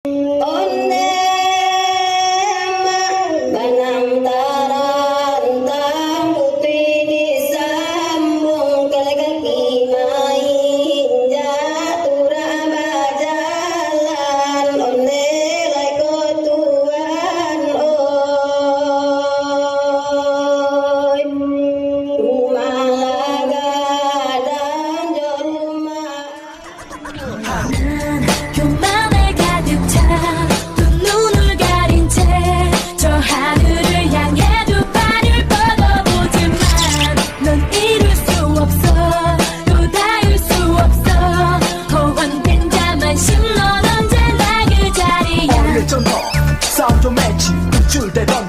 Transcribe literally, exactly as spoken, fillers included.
Onde mak banam tarantang, putuih disambuang, kalai kaki mainjak, turak bajalan, onde lai ko tuan, oi. Rumah lah gadang jo rumah. 今日も願った눈을 가린 채 저 하늘을 향해 두 발을 뻗어보지만 넌 이룰 수 없어 또 닿을 수 없어. 거원된 자만심 넌 언제나 그 자리야. 어려졌던 사운드 매치 밧줄대던